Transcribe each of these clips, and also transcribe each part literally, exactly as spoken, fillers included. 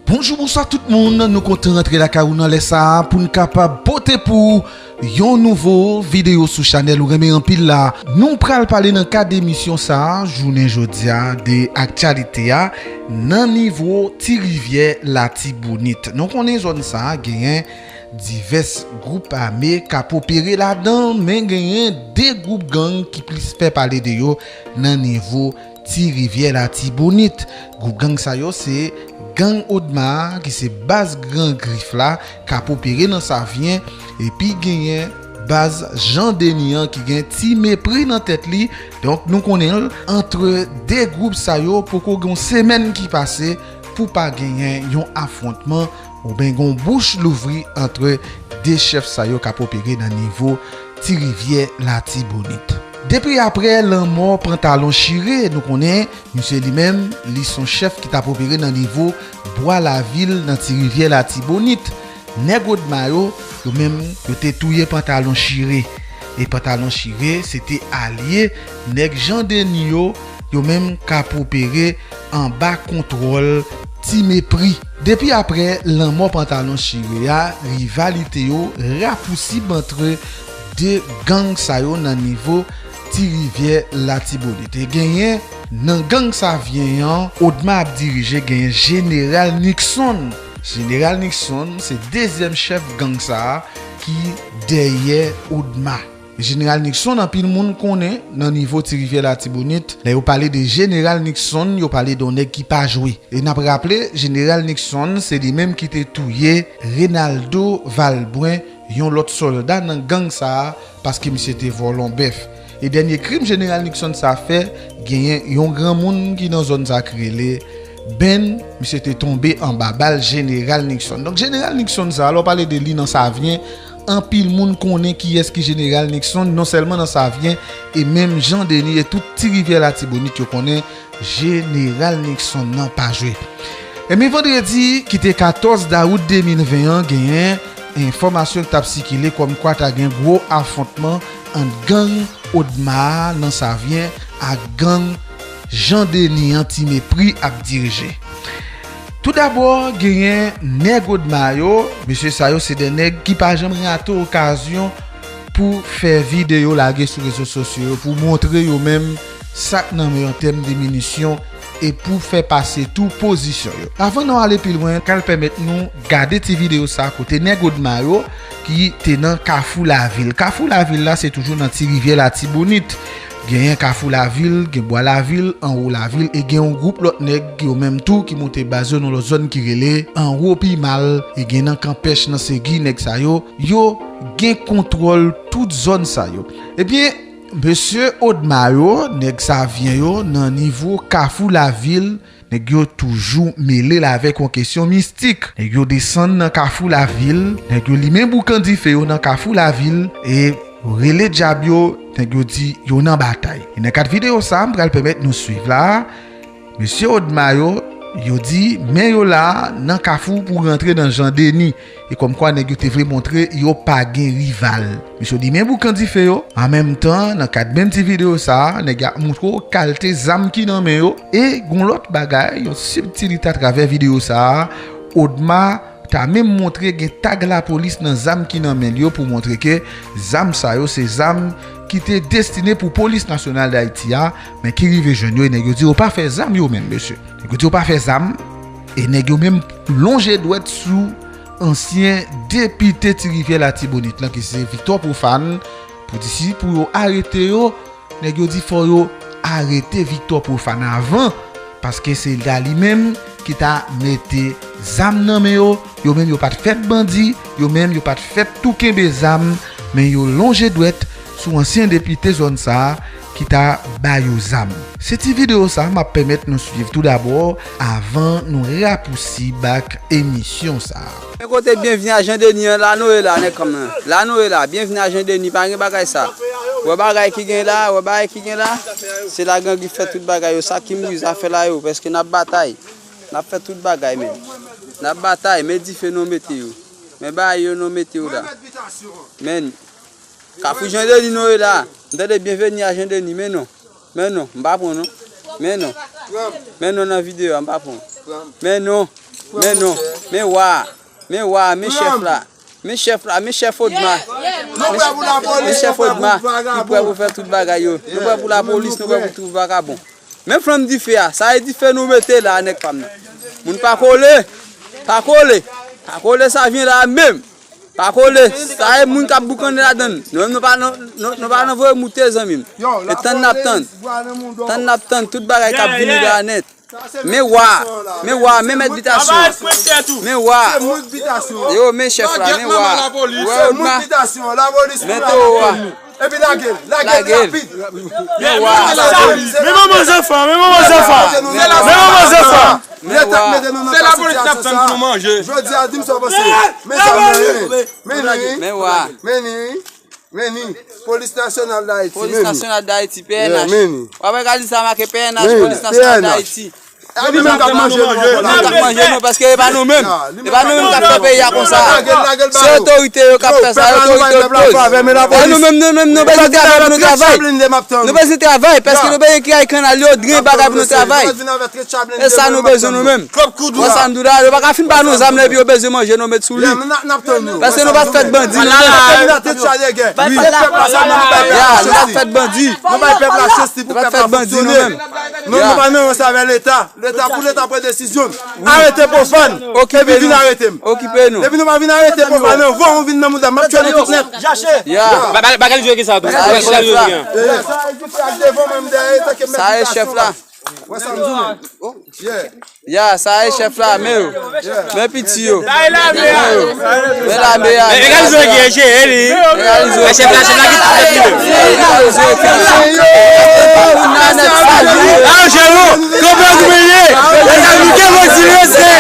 Bonjou, bonswa tout moun. Nou kontan rantre lakay ou nan lè sa a pou n kapab pote pou ou yon nouvo videyo sou chanèl ou renmen anpil la. Nou pral pale nan kad emisyon sa a, jounen jodi a, de aktyalite a nan nivo Ti Rivyè Latibonit. Nou konnen zòn sa a genyen divès gwoup ame k ap opere ladan, men genyen de gwoup gang ki plis fè pale de yo nan nivo Ti Rivyè Latibonit. Gwoup gang sa yo se gang Odma a, ki se baz Gran Grif la, k ap opere nan Savyen, epi genyen baz Jan Deni an ki gen Ti Mepri nan tèt li. Donk, nou konnen l, antre de gwoup sa yo, poko gen yon semèn ki pase pou pa genyen yon afwontman oubyen gen yon bouch louvri antre de chèf sa yo k ap opere nan nivo Ti Rivyè Latibonit. Depi apre lanmò Pantalon Chire, nou konnen misye li menm, li se yon chèf ki t ap opere nan nivo Bwa Lavil nan Ti Rivyè Latibonit. Nèg Odma yo, yo menm, yo te touye Pantalon Chire. E Pantalon Chire, se te alye nèg Jan Deni yo, yo menm k ap opere anba kontwòl Ti Mepri. Depi apre lanmò Pantalon Chire a, rivalite yo rapousib antre de gang sa yo nan nivo Ti Rivyè Latibonit. E genyen nan gang Savyen an, Odma ap dirije, genyen Jeneral Nixon. Jeneral Nixon se dezyèm chèf gang sa a ki dèyè Odma. Jeneral Nixon, anpil moun konnen nan nivo Ti Rivyè Latibonit, lè yo pale de Jeneral Nixon, yo pale de yon nèg ki pa jwe. E n ap raple, Jeneral Nixon se li menm ki te touye Renaldo Valbrun, yon lòt sòlda nan gang sa a, paske misye te vòlè yon bèf. E dènye krim Jeneral Nixon sa fè, genyen yon granmoun ki nan zòn sa ki rele Ben, misye te tonbe anba bal Jeneral Nixon. Donk, Jeneral Nixon sa, lè w pale de li nan Savyen, anpil moun konnen kiyès ki Jeneral Nixon, non sèlman nan Savyen, e menm Jan Deni e tout Ti Rivyè Latibonit yo konnen Jeneral Nixon nan pa jwe. Ebyen, vandredi ki te katòz dawout de mil ven an, genyen enfòmasyon ki t ap sikile kòmkwa ta gen gwo afwontman ant gang Odma a nan Savyen ak gang Jan Deni an Ti Mepri ap dirije. Toudabò, genyen nèg Odma yo, mesye sa yo se de nèg ki pa janm rate okazyon pou fè videyo lage sou rezo sosyo yo, pou montre yo menm sa k nan men yo an tèm de minisyon e pou fè pase tou pozisyon yo. Avan nou ale pi lwen, pral pèmèt nou gade ti videyo sa kote nèg Odma yo ki te nan Kafou Lavil. Kafou Lavil la, se toujou nan Ti Rivyè Latibonit. Genyen Kafou Lavil, gen Bwa Lavil, Anwo Lavil, e gen yon gwoup lòt nèg yo menm tou ki monte baz yo nan lòt zòn ki rele Anwo Pi Mal, e gen nan Kanpèch nan Segi, nèg sa yo, yo gen kontwòl tout zòn sa yo. Ebyen, mesye Odma yo, nèg Savyen yo, nan nivo Kafou Lavil, nèg yo toujou mele l avèk yon kesyon mistik. Nèg yo desann nan Kafou Lavil, nèg yo limen boukan dife yo nan Kafou Lavil, e rele dyab yo, nèg yo di yo nan batay. E nan kad videyo sa a, m pral pèmèt nou swiv la, mesye Odma yo, yo di men yo la nan Kafou pou rantre nan Jan Deni. E kòmkwa nèg yo te vle montre yo pa gen rival. Mesye yo limen boukan dife yo. An menm tan, nan kad menm ti videyo sa a, nèg yo ap montre w kalte zam ki nan men yo. E gon lòt bagay, yon sibtilite atravè videyo sa a, Odma ta menm montre gen tag lapolis nan zam ki nan men l yo pou montre ke zam sa yo se zam ki te destine pou Polis Nasyonal Dayiti a, men ki rive jwenn yo, e nèg yo di yo pa fè zam yo menm, mesye. Nèg yo di yo pa fè zam, e nèg yo menm lonje dwèt sou ansyen depite Ti Rivyè Latibonit lan, ki se Victor Prophane, pou di si pou yo arete yo, nèg yo di fò yo arete Victor Prophane avan, paske se la li menm ki ta mete zam nan men yo, yo menm yo pa t fèt bandi, yo menm yo pa t fèt tou kenbe zam, men yo lonje dwèt sou ansyen depite zòn sa a ki ta ba yo zam. Se ti videyo sa a m ap pèmèt nou swiv toudabò avan nou rapousib ak emisyon sa a. Men kote byenvni a Jan Deni an, la nou ye la, nèg kanmenm. La nou ye la, byenvni a Jan Deni, pa gen bagay sa. Wè bagay ki gen la, wè bagay ki gen la. Se la Gran Grif fè tout bagay yo, sa ki mouri zafè la yo, paske n ap batay. N ap fè tout bagay, men. N ap batay, men dife nou mete yo. Men bagay yo nou mete yo la. Men, Kafou Jan Deni nou ye la. M tande byenvni a Jan Deni, men non. Men non, m pa pran non. Men non. Men non nan videyo a, m pa pran. Men non. Men non, men wa, men wa, men chèf la. Men chèf la, men chèf Odma. Men chèf Odma ki prè pou fè tout bagay yo. Nou prè pou lapolis, nou prè pou tout vagabon. Men flanm dife a, sa e dife nou mete la, nèg pa m nan. Moun pa kole, pa kole, pa kole Savyen la menm. Pa kole, sa e moun k ap boukannen ladan l. Nou menm nou pa nan, nou, nou pa nan voye moute zanmi m. E tann n ap tann. Tann n ap tann tout bagay k ap vini la nèt. Men wa, men wa, men mèt bitasyon an. Men wa. Yo, men chèf la, men wa. Ou wè Odma? Men towo a. Epi lage l, lage l rapid. Men wa. Men manman zanfan, men manman zanfan. Men manman zanfan. Men wa. Se lapolis k ap tann pou nou manje. Jodi a, di m sa w panse. Men zam nan, men, men, men, men wa. Men ni. Meni, Polis Nasyonal d Ayiti, Polis Nasyonal d Ayiti, P N H. Meni. W ap gade sa make P N H, Polis Nasyonal d Ayiti. A nou menm k ap manje nou ankò la. K ap manje nou, paske e pa nou menm. E pa nou menm k ap fè peyi a konsa. Se otorite yo k ap fè sa, otorite yo k poze. E nou menm, nou menm, nou bezwen travay pou nou travay. Nou bezwen travay, paske nou bezwen kiraye kannal yo, drenn bagay pou nou travay. E sa nou bezwen nou menm. Wè sa m di w la, yo pa ka fin ba nou zam nan epi yo bezwen manje nou met sou li. Paske nou pa t fèt bandi, nou menm. Ya, nou pa t fèt bandi. Nou pa t fèt bandi, nou menm. Nou, nou pa nan rans avè Leta. Leta, pou Leta pran desizyon l. Arete Pwofàn. Epi vin arete m. Okipe nou. Depi nou pa vin arete Pwofàn, anvan ou vin nan mouda m, m ap tchwe nou tout nèt. Ya. Bagay li jwe ki sa tou. Bagay li jwe ki sa. Sa e dife ak devan mwen, m dèyè tanke mèt bitasyon. Sa e chèf la. Wè sa m di w. Yeah. Ya, sa e chèf lame yo. Men piti yo. Men yo. Men lame a. Men egal zon ki jere li. Egal zon. Men chèf la, chèf la ki tout pèp li menm. Egal zon ki. Aranje nou. Kanpe goumen ye. Mezanmi, ke mwen di rete.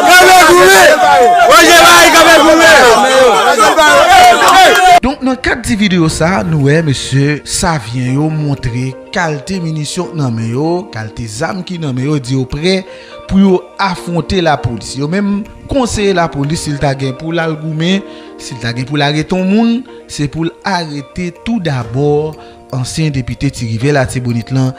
Kanpe goumen. Manje bay, kanpe goumen. Donk, nan kad ti videyo sa, nou wè mesye Savyen yo montre kalte minisyon k nan men yo, kalte zam ki nan men yo, di yo prè pou yo afwonte lapolis. Yo menm konseye lapolis, si l ta gen pou l al goumen, si l ta gen pou l arete yon moun, se pou l arete tou dabò ansyen depite Ti Rivyè Latibonit lan,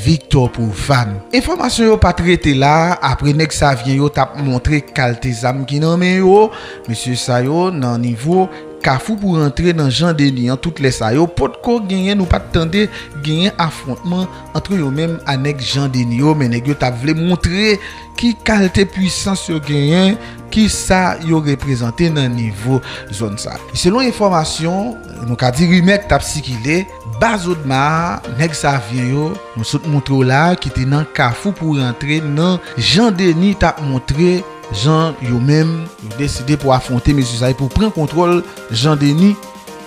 Victor Profane. Enfòmasyon yo pa t rete la, apre nèg Savyen yo t ap montre kalte zam ki nan men yo, mesye sa yo nan nivo Kafou pou rantre nan Jan Deni an, tout lè sa yo potko genyen, nou pa t tande genyen afwontman ant yo menm a nèg Jan Deni yo, men nèg yo t ap vle montre ki kalte pwisans yo genyen, ki sa yo reprezante nan nivo zòn sa. Selon enfòmasyon, nou ka di rimè k t ap sikile, baz Odma a, nèg Savyen yo, nou sot montre w la, ki te nan Kafou pou rantre nan Jan Deni, t ap montre jan yo menm, yo deside pou afwonte mesye sa yo, pou pran kontwòl Jan Deni.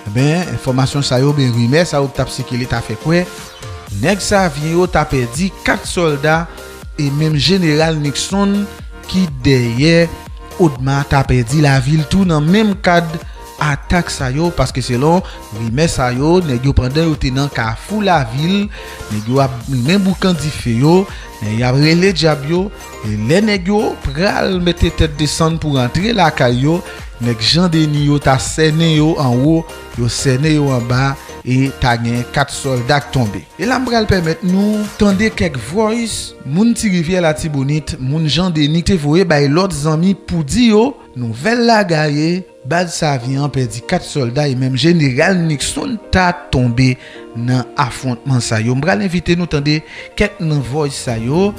Enben, enfòmasyon sa yo, ben, rimè sa yo k t ap sikile ta fè kwè, nèg Savyen yo ta pèdi kat sòlda, e menm Jeneral Nixon ki dèyè Odma ta pèdi lavi l tou nan menm kad atak sa yo, paske selon rimè sa yo, nèg yo pandan yo te nan Kafou Lavil, nèg yo ap limen boukan dife yo, nèg y ap rele djab yo, e lè nèg yo pral mete tèt desann pou rantre lakay yo, nèg Jan Deni yo ta sènen yo anwo, yo sènen yo anba, e ta gen kat sòlda k tonbe. E la m pral pèmèt nou tande kèk voice moun Ti Rivyè Latibonit, moun Jan Deni te voye bay lòt zanmi pou di yo, nouvèl la gaye, baz Savyen an pèdi kat sòlda e menm Jeneral Nixon ta tonbe nan afwontman sa yo. M pral envite nou tande kèk nan voice sa yo,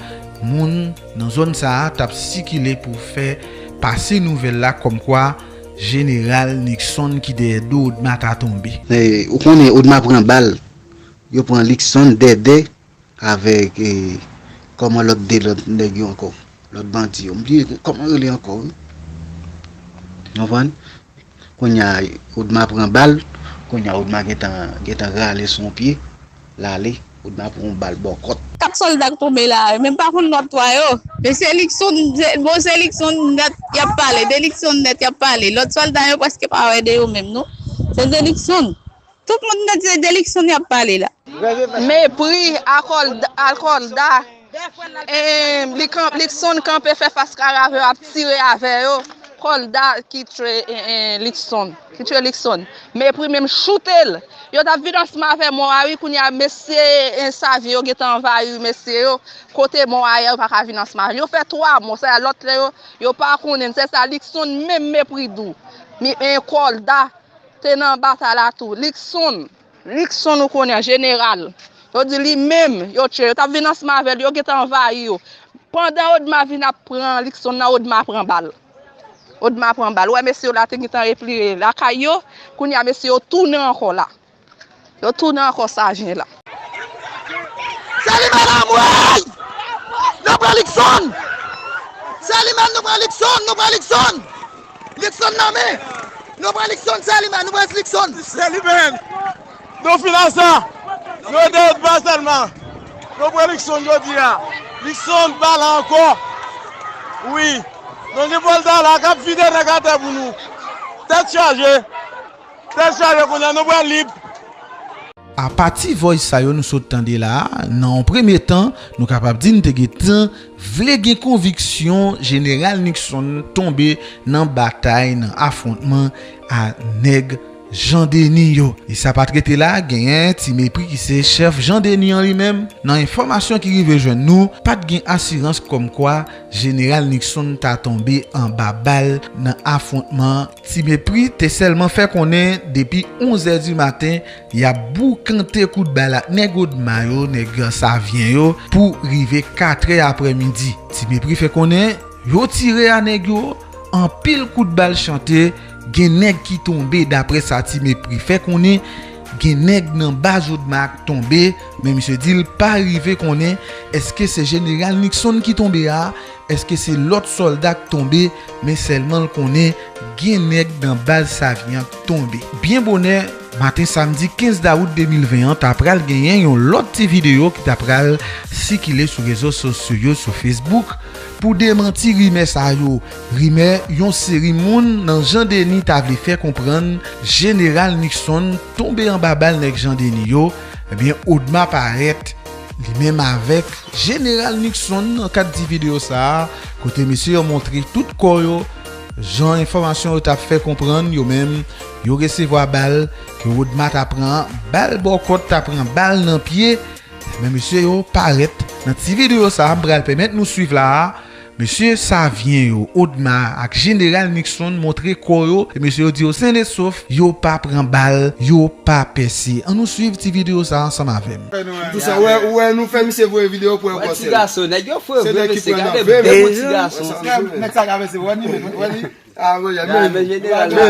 moun nan zòn sa a t ap sikile pou fè pase nouvèl la kòmkwa Jeneral Nixon ki dèyè do Odma ta tonbe. E, ou konnen Odma pran bal, yo pran Nixon dèdè avèk, e, kòman lòt de lòt nèg yo ankò, lòt bandi yo. M bliye kòman yo rele ankò, wi. Konprann? Kounye a, Odma pran bal, kounye a, Odma gentan, gentan rale sou yon pye, l ale, Odma pran yon bal bòkòt. Kat sòlda k tonbe la, men m pa konn lòt twa yo. Men se Likson, se, bon, se Likson nèt y ap pale, de Likson nèt y ap pale. Lòt sòlda yo prèske pa wè de yo menm, non. Se de Likson. Tout moun nan di se de Likson y ap pale la. Mepri akòlda, akòlda. E, li kan-, Likson kanpe fè fas karavè ap tire avè yo. Sòlda ki tchwe, eh, eh, Luckson, ki tchwe Luckson. Mepri menm choute l. Yo t ap vin ansanm avè mò a wi, kounye a mesye, eh, Savyen yo gentan anvayi mesye yo. Kote mò a ye, yo pa ka vin ansanm avè l. Yo fè twa mò, sa lòt lè yo, yo pa konnen. Se sa Luckson menm Mepri di w. Mi, eh, Sòlda te nan batay la tou. Luckson, Luckson ou konnen, jeneral. Yo di li menm, yo tchwe, yo t ap vin ansanm avè l, yo gentan anvayi yo. Pandan Odma vin ap pran Luckson nan, Odma pran bal. Odma pran bal. Ou wè mesye yo la te gentan repliye lakay yo, kounye a mesye yo tounen ankò la. Yo tounen ankò Savyen la. Sèlimèn anmwey! Nou pran Luckson! Sèlimèn, nou pran Luckson, nou pran Luckson! Luckson nan men! Nou pran Luckson, Sèlimèn, nou pran Luckson! Sèlimèn! Nou fin a sa! Nou rete Odma sèlman! Nou pran Luckson jodi a! Luckson pa la ankò! Wi! Nou gen Sòlda la k ap vide nèg atè pou nou! Tèt chaje! Tèt chaje kounye a, nou pran lib! Apati voice sa yo nou sot tande la a, nan yon premye tan, nou kapab di n te gentan vle gen konviksyon Jeneral Luckson tonbe nan batay, nan afwontman a nèg Jan Deni yo. E sa pa t rete la, genyen Ti Mepri ki se chèf Jan Deni an li menm. Nan enfòmasyon ki rive jwenn nou, pa t gen asirans kòmkwa Jeneral Luckson ta tonbe anba bal nan afwontman. Ti Mepri te sèlman fè konnen depi onz è di maten, y ap boukante kout bal ak nèg Odma yo, nèg Savyen yo, pou rive kat è aprèmidi. Ti Mepri fè konnen yo tire a nèg yo, anpil kout bal chante, gen nèg ki tonbe, daprè sa Ti Mepri fè konnen, gen nèg nan baz Odma k tonbe, men misye di l pa rive konnen èske se Jeneral Luckson ki tonbe a, èske se lòt sòlda k tonbe, men sèlman l konnen gen nèg nan baz Savyen an k tonbe. Byen bonè, maten samdi kenz dawout de mil ven an, ta pral genyen yon lòt ti videyo ki ta pral sikile sou rezo sosyo yo, sou Facebook, pou demanti rimè sa yo. Rimè yon seri moun nan Jan Deni ta vle fè konprann Jeneral Luckson tonbe anba bal nèg Jan Deni yo, ebyen, Odma parèt li menm avèk Jeneral Luckson nan kad ti videyo sa a, kote mesye yo montre tout kò yo, jan enfòmasyon yo t ap fè konprann, yo menm, yo resevwa bal, ke Odma ta pran bal bò kòt, ta pran bal nan pye, men mesye yo parèt nan ti videyo sa a, m pral pèmèt nou swiv la a, mesye Savyen yo, Odma ak Jeneral Luckson montre kò yo, e mesye yo di yo sen e sof, yo pa pran bal, yo pa pèse. Ann nou swiv ti videyo sa a ansanm avè m. Tou sa, ou wè, ou wè, nou fè misye voye videyo pou yon konsèy. Ti gason, nèg yo fre vre, mesye, gade bèl ti gason. Nèg sa ka pèse, wè ni, wè ni. Ah, men, men, men,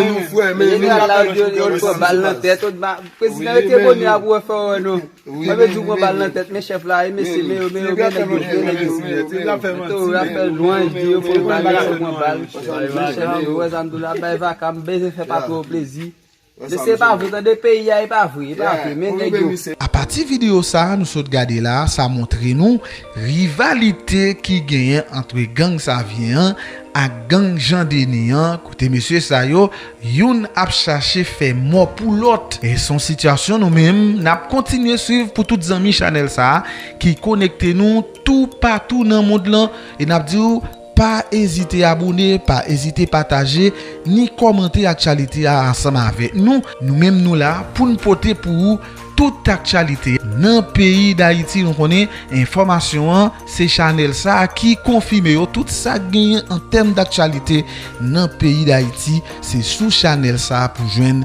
nou frè, men, men, jeneral la, yo, yo pran bal nan tèt, Odma, prezidan rete bonè a pou wè fè wè nou. Mwen vle di w pran bal nan tèt, men chèf la, e mesye, men yo, men yo, men nèg yo, men nèg yo. Yo ap fè lwanj, di yo pran bal, yo pran bal. Men chèf, men yo, wè sa m di w la, bay vaka, m bezwen fè patwon yo plezi. Mesye, e pa vre, tande, peyi a, e pa vre, e pa vre, men nèg yo. Apati videyo sa a nou sot gade la, sa montre nou rivalite ki genyen ant gang Savyen an ak gang Jan Deni an, kote mesye sa yo, youn ap chache fè mò pou lòt. E se yon sitiyasyon nou menm, n ap kontinye swiv pou tout zanmi chanèl sa a ki konekte nou toupatou nan mond lan. E n ap di w, pa ezite abòne, pa ezite pataje, ni kòmante aktyalite a ansanm avèk nou. Nou menm nou la pou n pote pou ou tout aktyalite nan peyi Dayiti. Nou konnen enfòmasyon an, se chanèl sa a ki konfime yo. Tout sa k genyen an tèm daktyalite nan peyi Dayiti, se sou chanèl sa a pou jwenn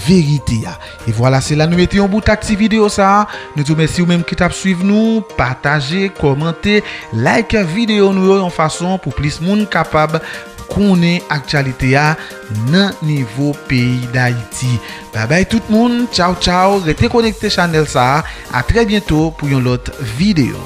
verite a. E vwala, se la nou mete yon bout ak ti videyo sa a. Nou di w mèsi ou menm ki t ap swiv nou, pataje, kòmante, like videyo nou yo yon fason pou plis moun kapab konnen aktyalite a nan nivo peyi Dayiti. Babay tout moun, tchaw tchaw, rete konekte chanèl sa a. A trè byento pou yon lòt videyo.